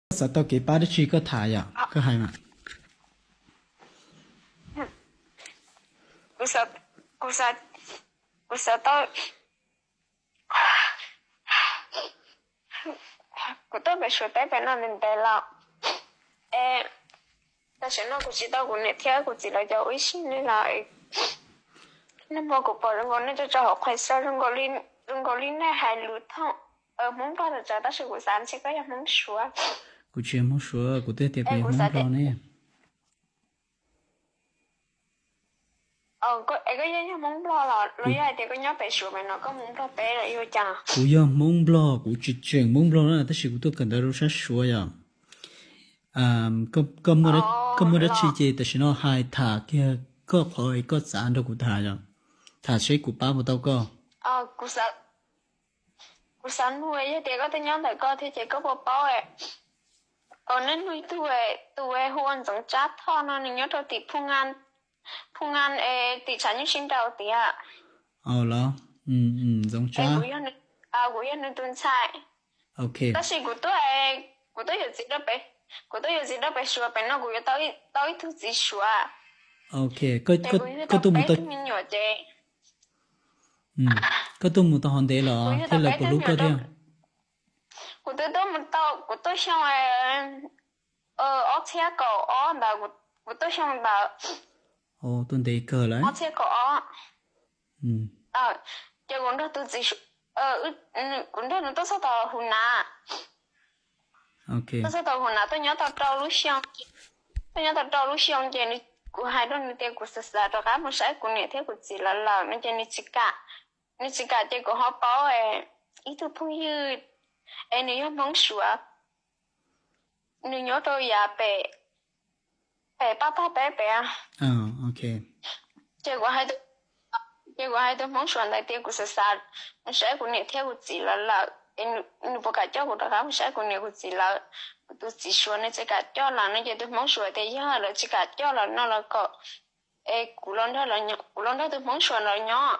Koj xav tau kev pab dab tsi koj tham yom, koj hais mas. Kuv xav, kuv xav, kuv xav tau, kuv tuaj pem Suav teb pem no ntev ntev lawm. Es tam sim no kuv tsis tau kuv niam thiab kuv txiv lawv cov ua ib sim neej los, nag hmo kuv pom zoo nkaus nej tso tso hauv qhua xov zoo nkaus li nej hais lus thooj Hmoob Nplog tag tsav, tab sis kuv xav ntshe koj yog Hmoob Suav. Kuv tsis yog Hmoob Suav, kuv twb tias kuv yog Hmoob Nplog ne. Es koj yog, yog Hmoob Nplog los los yog hais tias koj nyob pem Suav pem no koj Hmoob Nplog teb los yog cas? Kuv yog Hmoob Nplog, kuv tsis tseem Hmoob Nplog na, tab sis kuv tuaj kawm ntawv rau sab Suav yom. Koj muaj dab tsi ces tam sim no hais tham kiag koj qhov koj xav nrog kuv tham yom, tham seb kuv pab puas tau koj. Kuv xav nug yog tias koj twb nyob ntawm koj thiab ces koj puas paub nej nug ib tug tus hu ua Ntxoov Tsab Thoj no, nws nyob rau tim Phu Nga, Phu Nga es tim tshav nyuj sib nraus tiag. Los, Ntxoov Tsab, kuv yog nws tus ntxhais. Tab sis kuv tuaj, kuv tuaj yuav txiv rau pem, kuv tuaj yuav txiv rau pem Suav pem no kuv yuav tau ib tug txiv Suav. Koj tuaj mus tau, me nyuam ces koj tuaj mus tau hov ntev los thiab lawv puas hlub koj thiab? Kuv twb tuaj mus tau, kuv tuaj xyoo ob txhiab kaum ob ntawd, kuv tuaj xyoo ntawd. Tuaj ntev kawg lawm. Ob txhiab kaum ob. Ces kuv nrog tus txiv, kuv nrog nws tuaj txog tau Huv Nav. Tuaj txog tau Huv Nav tuaj nyob tau rau lub xyoo, tuaj nyob tau rau lub xyoo ces kuv hais rau nws tias kuv xav xav rov qab mus saib kuv niam thiab kuv txiv lawv lawm no ces nws tsis kam. Nws tsis kam ces kuv ho paub ib tug phooj ywg es nws yog Hmoob Suav, nws nyob rau yav pem, pem Paj Tag Teb pem. Ces kuv hais, ces kuv hais tus Hmoob Suav ntawd tias kuv xav xav mus saib kuv niam thiab kuv txiv lawv lawm es nws puas kam coj kuv rov qab mus saib kuv niam kuv txiv lawv. Kuv tus txiv Suav nws tsis kam coj lawm no ces tus Hmoob Suav tias yog lawv tsis kam coj lawm no los kom es kuv los nrog lawv nyob, kuv los nrog tus Hmoob Suav lawv nyob.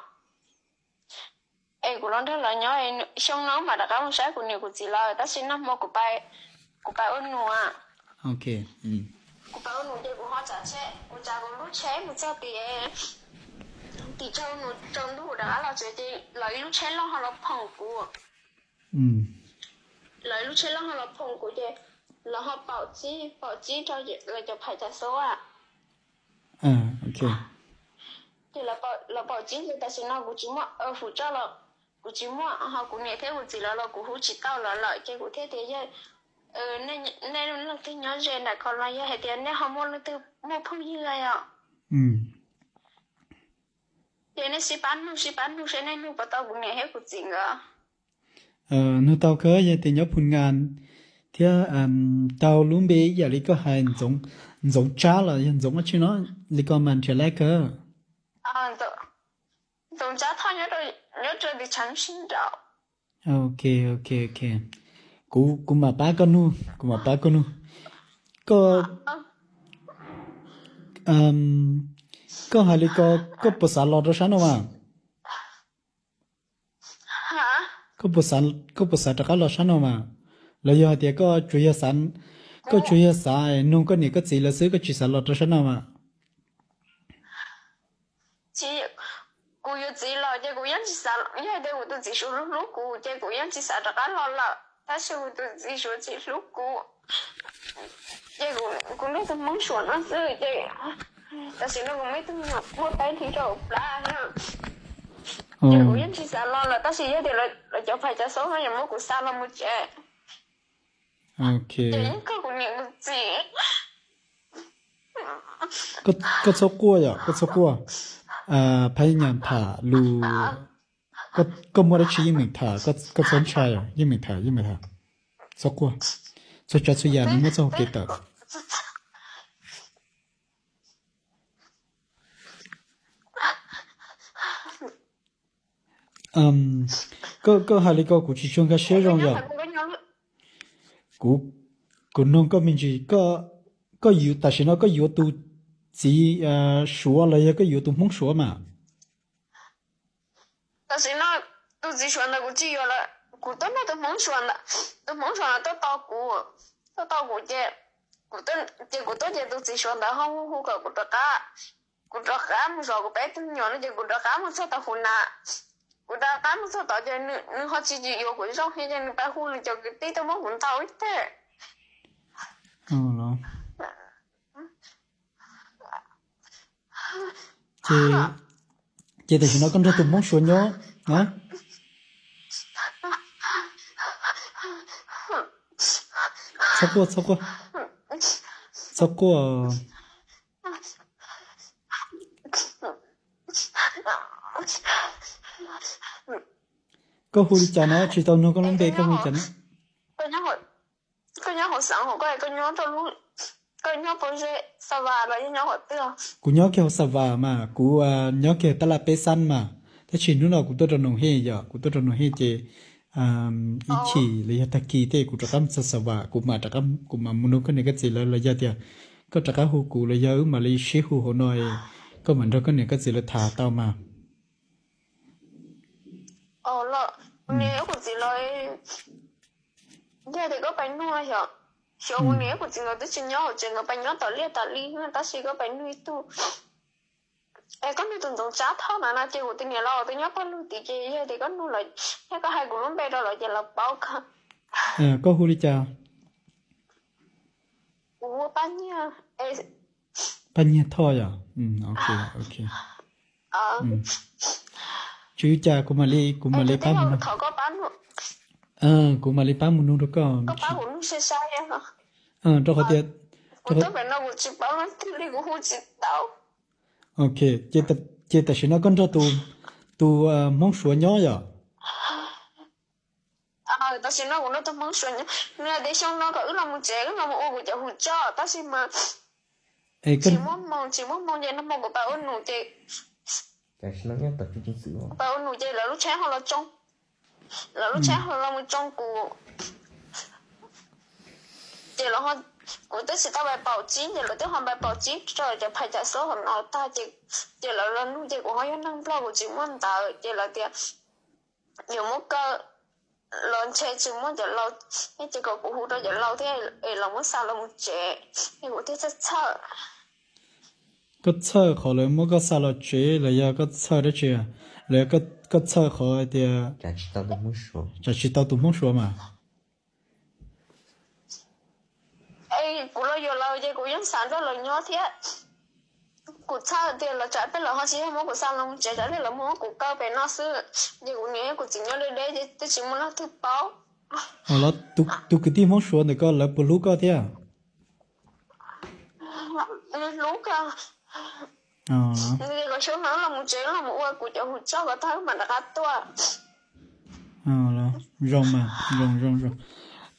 Es kuv los nrog lawv nyob, xyoo no mam rov qab mus saib kuv niam kuv txiv lawv, tab sis nag hmo kuv pais, kuv pais ua num. Kuv pais ua num ces kuv ho tsav tsheb, kuv tsav kuv lub tsheb mus txog tim, tim tsaus ntuj rov qab los tsev ces lawv ib lub tsheb loj ho los phoom kuv. Lawv ib lub tsheb loj ho los phoom kuv ces lawv ho paum tsib, paum tsib rau lawv cov phais cov xub. Ces lawv paum tsib ces tam sim no kuv tsis muaj hum tso los, kuv tsis muaj ho kuv niam thiab kuv txiv lawv los kuv hu tsis tau lawv lawm ces kuv thiaj tias yog nej leej twg nyob ze nram ko los yog hais tias nej ho muaj leej twg muaj phooj ywg yom, ces nej sib pab nug, sib pab nug seb nej nug puas tau kuv niam thiab kuv txiv nkawd. Nug tau kawg, yog tias nyob Phu Nga thiab tau lub npe ib yam li koj hais, Ntxoov Tsab los yog Ntxoov dab tsi no, li ko mas nrhiav lab kawg. Ntxoov Tsab Thoj nyob rau tim tshav sib nraum. Ok, ok, ok. Kuv, kuv mam pab koj nug, kuv mam pab koj nug. Koj, koj hais li ko, koj puas xav los rau sab no mas? Koj puas xav, koj puas xav rov qab los sab no mas? Los yog hais tias koj tsuas yog xav, koj tsuas yog xav nug koj niam koj txiv lawv xwb, koj tsis xav los rau sab no mas? Tsis, kuv yuav txiv los ces kuv yeej tsis xav, yog tias kuv tus txiv Suav hlub hlub kuv ces kuv yeej tsis xav rov qab los lawm, tab sis kuv tus txiv Suav tsis hlub kuv, ces kuv nrog tus Hmoob Suav no xwb ces tam sim no kuv muaj ib tug me nyuam muaj peb hlis rau hauv plab no, ces kuv yeej tsis xav los lawm, tab sis yog tias lawv cov phais cov xub no yuav muab kuv xa los mus tsev, ces yeej kawg kuv niam kuv txiv. Koj txhob quaj yom, koj txhob quaj. Phaj Nyas tham lus, koj muaj dab tsi yeej meem tham, koj txhob ntshai, yeej meem tham, yeej meem tham. Txhob quaj, txhua tsav txhua yam nws muaj txoj hau kev tawm. Koj, koj hais li ko kuv tsis tshua nkag siab zoo yom. Kuv, kuv noog koj me ntsis, koj, koj yuav, tam sim no koj yuav tus txiv Suav los yog koj yuav tus Hmoob Suav mas? Tam sim no tus txiv Suav ntawd kuv tsis yuav lawm, kuv tuaj nrog tus Hmoob Suav ntawd, tus Hmoob Suav ntawd tuaj tos kuv, Tuaj tau kuv ces, ces kuv tuaj ces tus txiv Suav ntawd ho hu hu kom kuv rov qab, kuv rov qab mus zov kuv peb tug me nyuam no ces kuv rov qab mus txog tom Huv Nas. Kuv rov qab mus txog tod ces nws ho tsis tsis yuav kuv zoo thiab ces nws pab hu nws cov kwv tij tuaj muab kuv ntaus ib teg. Ces tam sim no koj nrog tus Hmoob Suav nyob na? Txhob quaj, txhob quaj, txhob quaj. Koj hu li cas na? Tsis tau nug koj lub npe, koj hu li cas na? Koj nyob hauv xeev hauv, koj nyob rau lub, koj nyob pov ze Xas Vas los yog nyob hauv twg? Kuv nyob kiag hauv Xas Vas mas, kuv nyob kiag tab laj peb xab mas, tab sis hnub no kuv tuaj rau Noom Hej yom, kuv tuaj rau Noom Hej ces ib chim los yog tag kis tej kuv rov qab mus txog Xas Vas, kuv mam rov qab, kuv mam mus nug koj niam koj txiv lawv los yog tias koj rov qab hu kuv los yog wb mam li sib hu hauv no, koj mam nrog koj niam koj txiv lawv tham tau mas. Kuv niam kuv txiv lawv, yog tias koj pais nug los yog, xyov kuv niam kuv txiv nkawd twb tsis nyob hauv tsev, nkawd pais nyob tom liaj tom li, tab sis koj pais nug ib tug, es koj nug tus Ntxoov Tsab Thoj no no ces kuv tus niam los twb nyob pawg lug tid ces yog tias koj nug lawv thiab koj hais kuv lub npe rau lawv ces lawv paub koj. Koj hu li cas? Kuv hu Paj Nyiag. Paj Nyiag Thoj yom? Ok, ok. Tsis ua cas, kuv mam li, kuv mam li pab mus nug. Kuv mam li pab mus nug rau koj. Rau qhov tias, ok, ces tam sim no koj nrog tus Hmoob Suav nyob yom? Tam sim no kuv nrog tus Hmoob Suav nyob, nws hais tias xyoo no kom wb los mus tsev, wb los mus ua kuv cov hu tsoj, tab sis mas tsis muaj hmoo, tsis muaj hmoo ces nag hmo kuv pais ua num ces, pais ua num ces lawv lub tsheb ho los tsoo, lawv lub tsheb ho los mus tsoo kuv. Ces kuv twb tsis tau pais paum tsib ces lawv twb ho pais paum tsib rau cov phais cam xub hauv no tag ces, ces lawv los nug ces kuv ho yog neeg Nplog kuv tsis muaj ntawv ces lawv tias yuav muab kaw los ntshe tsis muaj cov laus, ces kom kuv hu rau cov laus thiab es los muab xa los mus tsev, es kuv thiaj txhawj txhawj. Koj txhawj qhov lawv muab koj xa los tsev los yog koj txhawj dab tsi? Los yog koj txhawj qhov tias tsam tsis tau tus Hmoob Suav mas? Es kuv los yuav lawv ces kuv yeej xav nrog lawv nyob thiab. Kuv txhawj tias lawv tsam peb lawv ho tsis yog muab kuv xa los mus tsev, tsam peb lawv muab kuv kaw pem no xwb, ces kuv niam kuv txiv nyob deb deb ces twb tsis muaj leej twg paub. Los tus kwv tij Hmoob Suav ntawm koj lawv puas hlub koj thiab? Nws hlub kawg. Nws tias kom xyoo no los mus tsev los mus ua kuv cov hu tsoj kom tag wb mam rov qab tuaj. Zoo mas, zoo zoo zoo.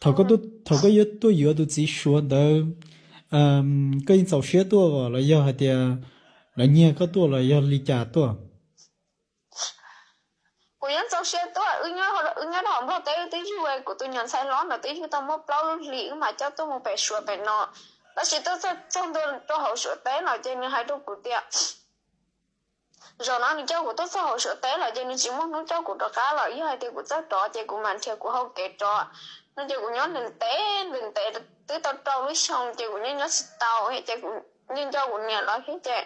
Thaum koj tuaj, thaum koj yuav tuaj yuav tus txiv Suav ntawd, koj yeej txaus siab tuaj los yog hais tias lawv nyiag koj tuaj los yog li cas tuaj? Kuv yeej txaus siab tuaj, wb nyob rau hauv Nplog teb wb twb yug, kuv tus nyuam ntxhais hlob ntawd twb yug tau muaj plaub lub hlis wb mam coj tuaj mus pem Suav pem no. Tab sis tuaj txog ntua rau hauv Suav teb lawm ces nws hais rau kuv tias, zaum no nws coj kuv tuaj txog hauv Suav teb lawm ces nws tsis muaj hnub coj kuv rov qab lawm, yog hais tias kuv txawj rov ces kuv mam nrhiav kuv hau kev rov no. Ces kuv nyob ntev ntev ntev twb tau rau lub xyoo ces kuv yeej nyob tsis tau thiab ces kuv yeej nco kuv niam lawv thiab ces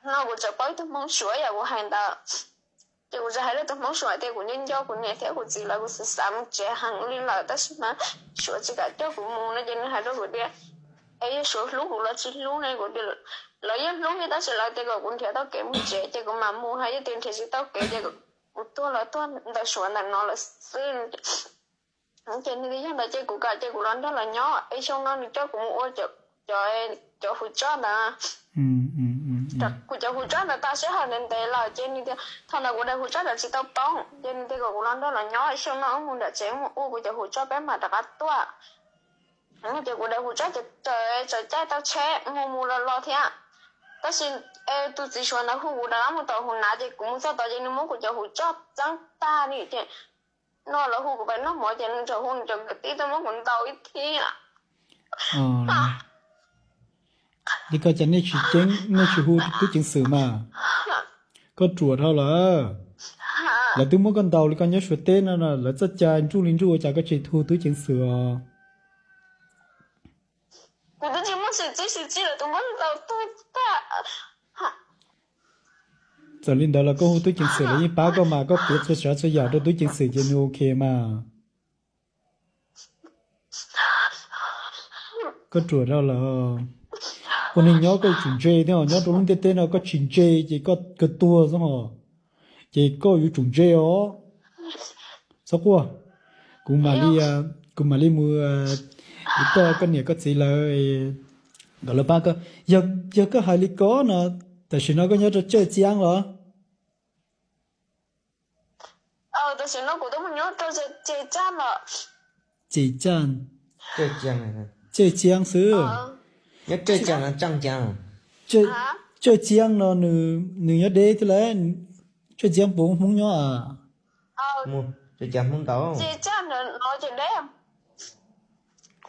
no kuv txawm paub ib tug Hmoob Suav yam kuv hais ntawd. Ces kuv txawm hais rau tus Hmoob Suav tias kuv nco nco kuv niam thiab kuv txiv lawv, kuv xav xav mus tsev heev li lawm tab sis mas Suav tsis kam coj kuv mus no ces nws hais rau kuv tias, es yog Suav hlub kuv los tsis hlub ne? Kuv tias lawv yeej hlub thiab tab sis lawv tias kom kuv nrhiav tau kev mus tsev ces kuv mam mus, hos yog tias nrhiav tsis tau kev ces kuv tuag los tuag ntawm Suav ntawm no lawm xwb. Ces nws tias yog ntawd ces kuv kam ces kuv los nrog lawv nyob es xyoo no nws coj kuv mus ua cov, cov hu tsoj ntawd. Kuv cov hu tsoj ntawd tas sij hawm ntev ntev lawm ces nws tias thaum ntawd kuv daim hu tsoj ntawd tsis tau poob ces nws tias kom kuv los nrog lawv nyob, xyoo no wb mus nram tsev mus ua kuv cov hu tsoj peb mam rov qab tuaj. Ces kuv daim hu tsoj ces tawm tawm caij tau tsheb mus mus los los thiab. Tab sis tus txiv Suav ntawd hu kuv rov qab mus tom Huv Nav ces kuv mus txog tod ces nws muab kuv cov hu tsoj txeeb tag li ces no lawv hu kuv pais noj mov ces nws tseem hu nws cov kwv tij tuaj muab kuv ntaus ib thiab. Li ko cas nej tsis ceeb, nej tsis hu tub ceev xwm mas? Koj ruam dhau lawm. Lawv twb muab koj ntaus li koj nyob Suav teb no, lawv txoj cai nruj li nruj ua cas koj tsis hu tub ceev xwm os? Kuv twb tsis muaj xwm txij xwm txij lawm, tus npawb ntawd tuag tag. Txawm li ntawd los koj hu tub ceev xwm lawv yeej pab koj mas, koj piav txhua tsav txhua yam rau tub ceev xwm ces nws ok mas. Koj ruam dhau lawm. Ua neeg nyob koj yuav tsum ntse thiab, nyob rau lub ntiaj teb no koj tsis ntse ces koj kawg tuag xwb hos. Ces koj yuav tsum ntse os. Txhob quaj. Kuv mam li, kuv mam li mus, kuv coj koj niam koj txiv lawv, kom lawv pab koj. Yog, yog koj hais li ko no, tam sim no koj nyob rau Cawj Ciab los? Tam sim no kuv twb mus nyob rau Ces Caj lawm. Ces Caj, Cawj Ciab xwb. Cawj Ciab no nws nyob deb thiab lawm. Cawj Ciab puas muaj Hmoob nyob a? Ces Caj ntawm no ces deb.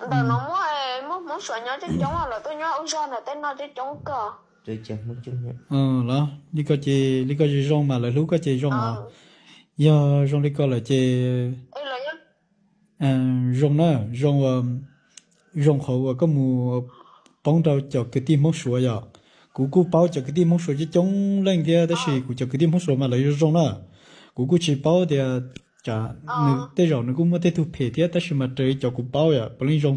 Ntawm no muaj, muaj Hmoob Suav nyob coob coob, lawv tuaj nyob ua zog ntawm tej no coob coob kawg. Los li ko ces, li ko ces zoo mas, lawv hlub koj ces zoo os. Yog zoo li ko lawm ces zoo na, zoo, zoo qhov uas koj mus poob rau cov kwv tij Hmoob Suav yom. Kuv kuj paub cov kwv tij Hmoob Suav coob coob leej thiab, tab sis kuv cov kwv tij Hmoob Suav mas lawv zoo zoo na. Kuv kuj tsis paub tias, nws tej zaum nws kuj muaj tej tug phem thiab, tab sis mas raws li cov kuv paub yom, puav leej zoo,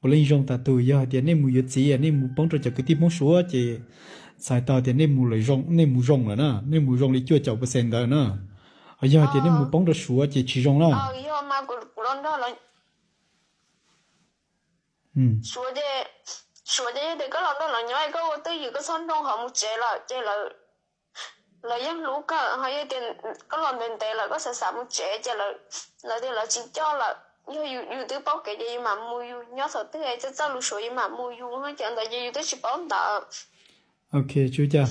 puav leej zoo tas tus. Yog hais tias nej mus yuav txiv, nej mus poob rau cov kwv tij Hmoob Suav ces txhais tau tias nej mus, nej mus zoo lawm na, nej mus zoo li cuaj caum percent ntawd na. Ho yog hais tias nej mus poob rau Suav ces tsis zoo na. Suav ces, Suav ces yog tias koj los nrog lawv nyob, koj ua twj ywm koj txhob nroo qhov mus tsev lawm ces lawv yeej hlub kawg. Ho yog tias koj los ntev ntev lawm koj xav xav mus tsev ces lawv tias lawv tsis coj lawm. Yog yus twb paub kev ces yus mam mus, yus nyob thaum twg es txawj txawj lus Suav yus mam mus yus, ces ntawd ces yus twb tsis paub ntawd. Ok, tsuj ca.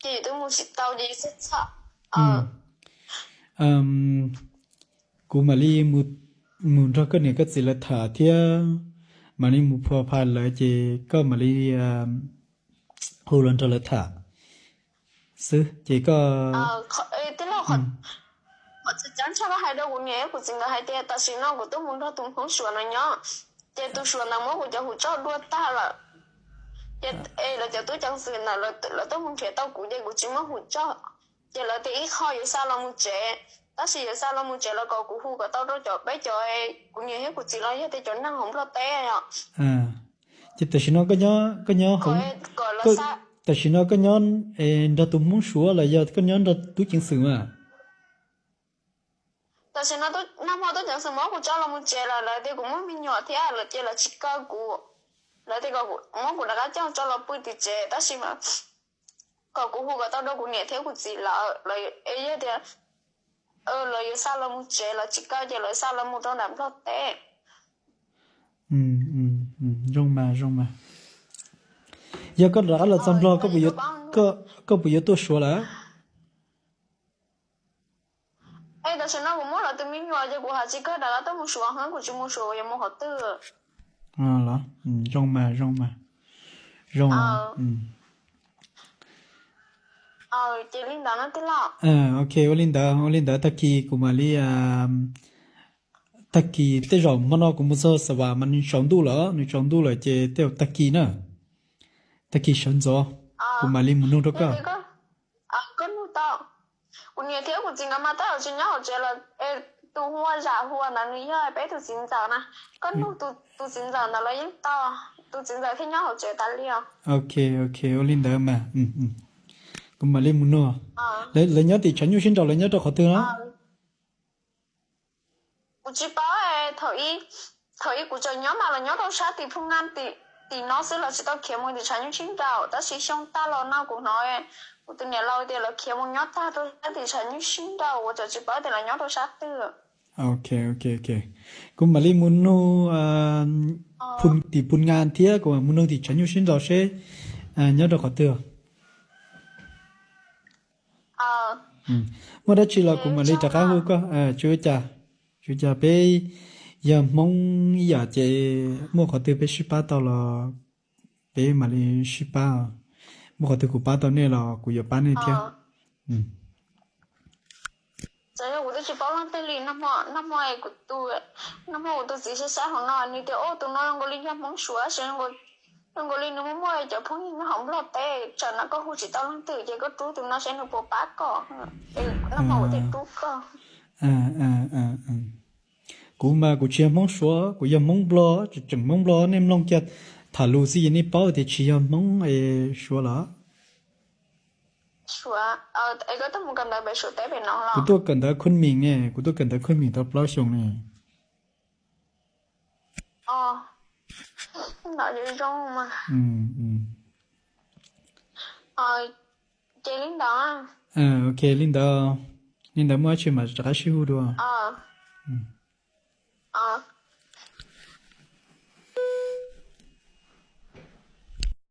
Ces yus twb mus tsis tau ces yus txhawj txhawj. Kuv mam li mus nrog koj niam koj txiv lawv tham thiab, mam li mus phua phas lawv ces koj mam li hu los nrog lawv tham xwb ces koj. Qhov txhais cov ntshaj koj hais rau kuv niam thiab kuv txiv nkawd hais tias tam sim no kuv twb mus nrog tus Hmoob Suav no nyob, ces tus Suav ntawd muab kuv cov hu tsoj dua tag lawm. Ces es lawv cov tub ceev xwm ntawd lawv tuaj mus nrhiav tau kuv ces kuv tsis muaj hu tsoj. Ces lawv tias ib qho yuav xa los mus tsev, tab sis yuav xa los mus tsev los kom kuv hu kom tau rau cov peb cov, kuv niam thiab kuv txiv los yog tias cov neeg hauv Nplog teb os. Ces tam sim no koj nyob, koj nyob, tam sim no koj nyob nrog tus Hmoob Suav los yog koj nyob nrog tub ceev xwm mas? Tam sim no nag hmo tub ceev xwm muab kuv tso los mus tsev lawm, lawv tias kuv muaj me nyuam thiab lawv tias lawv tsis kaw kuv. Lawv tias kom muab kuv rov qab coj tso los pw tim tsev, tab sis mas kom kuv hu kom tau rau kuv niam thiab kuv txiv lawv, es yog tias lawv yuav xa los mus tsev, lawv tsis kaw ces lawv xa los mus rau nram Nplog teb. Zoo mas, zoo mas. Yog koj rov qab los txog Nplog, koj puas yuav tuaj Suav lawm? Es tam sim no kuv muaj lawv tus me nyuam ces kuv hais tsis kawg rov qab tuaj mus Suav heev, kuv tsis mus Suav kuv yuav mus qhov twg? Los, zoo mas, zoo mas, zoo. Ces li ntawd no tij laug. Ok, ua li ntawd, ua li ntawd tag kis kuv mam li, tag kis tej zaum hmo no kuv mus txog Xav Vam mas nws tsaus ntuj lawm, nws tsaus ntuj lawm ces tej zaum tag kis na, tag kis sawv ntxov kuv mam li mus nug rau koj. Koj nug tau. Kuv niam thiab kuv txiv nkawd mas tab tom tsis nyob hauv tsev lawm, es tus hu ua Zam Huas ntawd nws yog peb tus txiv ntxawm na. Koj nug tus txiv ntxawm ntawd los yeej tau, tus txiv ntxawm thiaj nyob hauv tsev tas li os. Ok, ok, ua li ntawd mas. Kuv mam li mus nug. Lawv nyob tim tshav nyuj sib nraus, lawv nyob rau qhov twg no? Kuv tsis paub, thaum ub kuv tseem nyob mas lawv nyob rau sab tim Phu Nka, tim no xwb, lawv tsis tau khiav mus tim tshav nyuj sib nraus, tab sis xyoo tag los no kuv hnov kuv tus niam laus tias lawv khiav mus nyob tag rau sab tim tshav nyuj sib nraus, kuv tseem tsis paub tias lawv nyob rau sab twg. Ok, ok, ok. Kuv mam li mus nug tim Phu Nka thiab kuv mam mus nug tim tshav nyuj sib nraus seb nyob rau qhov twg. Muaj dab tsi los kuv mam li rov qab hu koj. Tsis ua cas, tsis ua cas, peb yog Hmoob ib yam ces muaj qhov twg peb sib pab tau los peb mam li sib pab. Muaj qhov twg kuv pab tau nej los kuv yuav pab nej thiab. Txawm yog kuv twb tsis paub leej twg li, nag hmo, nag hmo kuv tus txiv saib saib hauv no nws tias, ub, tus no zoo nkaus li yog Hmoob Suav, zoo nkaus Zoo nkaus li nws muaj muaj cov phooj ywg nyob hauv Nplog teb, tsam no koj hu tsis tau leej twg ces koj rub tus no seb nws puas pab koj, noj mov ua thiaj rub koj. Kuv mas kuv tsis yog Hmoob Suav, kuv yog Hmoob Nplog, tseem Hmoob Nplog, nej mloog kiag tham lus xwb ces nej paub tias tsis yog Hmoob Suav los. Kuv tuaj kawm ntawv Khun Mim, kuv tuaj kawm ntawv Khun Mim tau plaub xyoos ne. Ok, li ntawd, li ntawd muaj dab tsi mas rov qab sib hu dua.